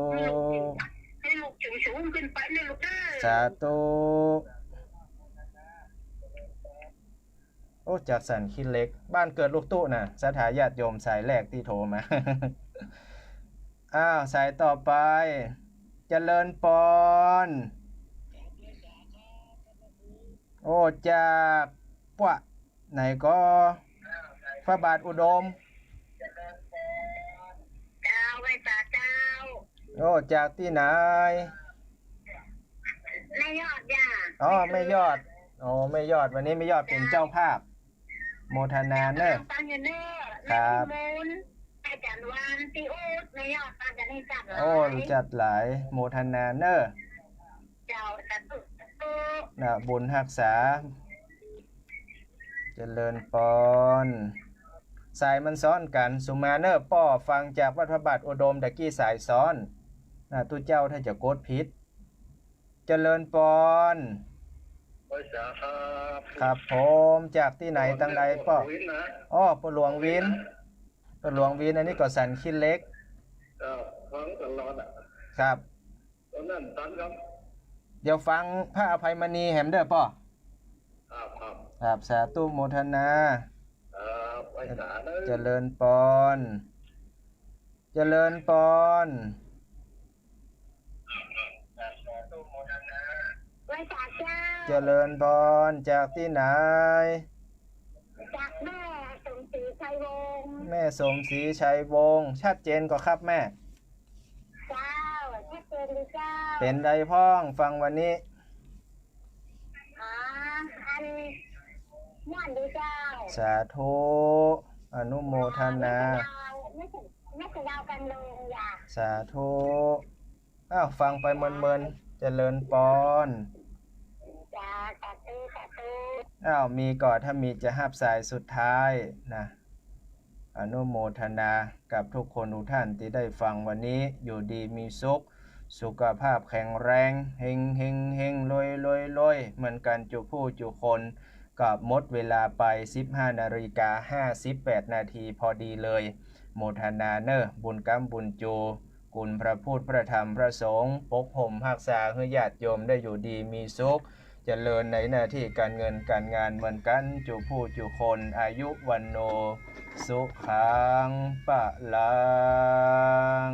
ให้ลูกสูงๆ ขึ้นไปเน่อลูกเน่อ สาธุ โอ้ จากสันขี้เหล็ก บ้านเกิดลูกตุ๊น่ะ ศรัทธาญาติโยมสายแรกตี้โทรมา อ้าว สายต่อไป เจริญปอน โอ้ จากปะไหนก็ พระบาทอุดม เจ้า ไหว้สาเจ้า โอ้ จากตี้ไหน แม่ยอดจ้า อ๋อ แม่ยอด อ๋อ แม่ยอด วันนี้แม่ยอดเป๋นเจ้าภาพ โมทนาเน่อ ฟังอยู่เน่อ ครับ แม่พิมล อาจ๋ารย์วาน ตี้อุด แม่ยอด ฟังกั๋นให้จัดหลาย โอ้ จัดหลาย โมทนาเน่อ นะ บุญฮักษา เจริญปอน สายมันซ้อนกั๋น สุมาเน่อ ป้อฟังจากวัดพระบาทอุดม ตะกี้สายซ้อน นะ ตุ๊เจ้าถ้าจะกดผิด เจริญปอน ไหว้สาครับ ครับผม จากตี้ไหน ตังใดป้อ หลวงวินนะ อ้อ ป้อหลวงวิน หลวงวินนะ ป้อหลวงวิน อันนี้ก็สันขี้เหล็ก เออ ฟังตลอดอะ ครับ ตอนนั้นตันครับ เดี๋ยวฟังพระอภัยมณีแหมเด้อป้อ ครับ ครับ ครับ สาธุโมทนา ครับ ไหว้สาเน่อ เจริญปอน เจริญปอน ไหว้สาเจ้า เจริญปอน จากตี้ไหน จากแม่สมศรีชัยวงศ์ แม่สมศรีชัยวงศ์ ชัดเจนก่อครับแม่ เจ้า ชัดเจนดีเจ้า เป๋นใดพ่อง ฟังวันนี้ อ๋อ อันม่วนดีเจ้า สาธุ อนุโมทนา ไม่ใช่ดาว ไม่ใช่ ไม่ใช่ดาวกันลงอย่า สาธุ อ้าว ฟังไปเมินๆ เจริญปอน จ้า สาธุ สาธุ อ้าว มีก่อ ถ้ามีจะฮับสายสุดท้ายนะ อนุโมทนากับทุกคนทุกท่านตี้ได้ฟังวันนี้ อยู่ดีมีสุข สุขภาพแข็งแรง เฮงเฮงเฮง รวยรวยรวย เหมือนกั๋นจุผู้จุคน ก็หมดเวลาไป สิบห้านาฬิกาห้าสิบแปดนาทีพอดีเลย โมทนาเน่อ บุญก๊ำบุญจู คุณพระพุทธ พระธรรม พระสงฆ์ ปกห่มฮักษาหื้อญาติโยมได้อยู่ดีมีสุข เจริญในหน้าที่การเงินการงานเหมือนกั๋นจุผู้จุคน อายุวัณโณ สุขัง พลัง